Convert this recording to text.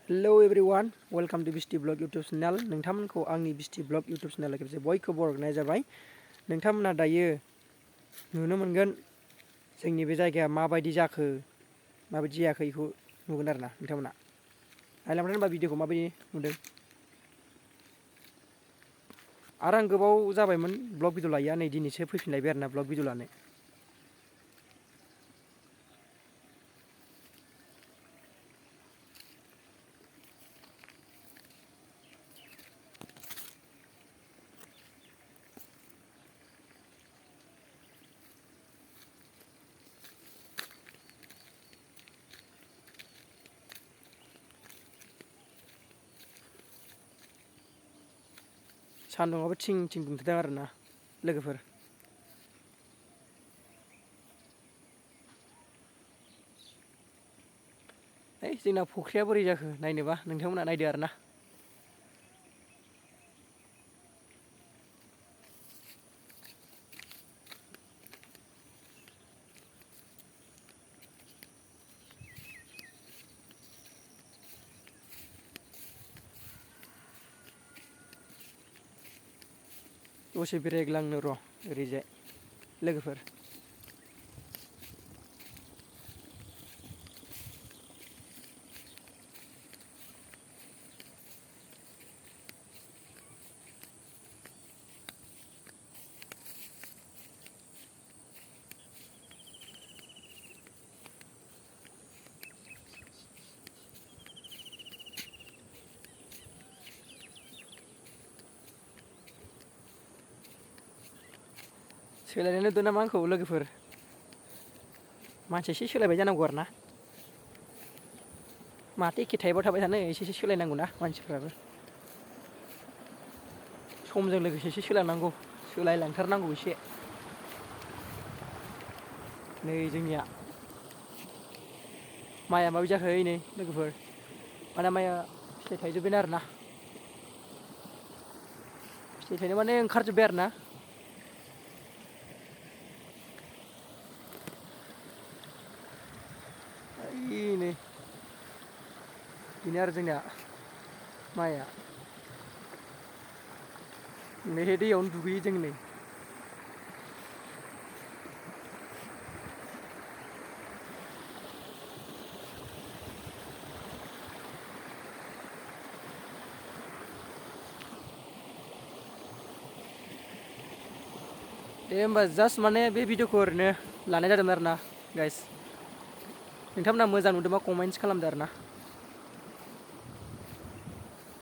Hello everyone welcome to Bisti blog YouTube channel नोंथांमोनखौ आंनि Bisti blog YouTube channel खेबसे बयखौबो बरायनाय जाबाय। नोंथांमोना दायो नुनो मोनगोन जोंनि बे जायगाया माबायदि जाखो माबायदि जायाखै बेखौ नुगोन आरोना नोंथांमोना नायलांबाय होनबा भिडिअखौ माबायदि नुदों। आरो आं गोबाव जाबायमोन ब्लग भिडिअ लाया नै दिनैसो फैफिनलायबाय आरोना ब्लग भिडिअ लानो। सान्दुंआबो थिं थिं दुंथारदों आरोना लोगोफोर। जोंना फुख्रिया बोरै जाखो नायनोबा नोंथांमोना नायदो आरोना। दसे बेरायग्लांनो र' ओरैजाय लोगोफोर। सोलायनाय नुदों नामा आंखौ लोगोफोर? मानसि एसे सोलायबाय जानांगौ आरोना। माथो एखे टाइपआव थाबाय थानो एसे सोलायनांगौ ना मानसिफ्राबो। समजों लोगोसे एसे सोलायनांगौ सोलायलांथारनांगौ एसे। नै जोंनिया माइआ माबायदि जाखो नै लोगोफोर माने माइआ फिथाइ थाइजोब्बाय आरोना। फिथाइ थाइनो माने ओंखारजोब्बाय आरोना। नै बेनो आरो जोंनिया माइआ नै दैयावनो दुगैयो जों नै। दे होमबा जास्ट माने बे भिडिअखौ ओरैनो लानाय जादोंमोन आरोना गाइस। नोंथांमोना मोजां नुदोंबा कमेन्ट्स खालामदो आरोना।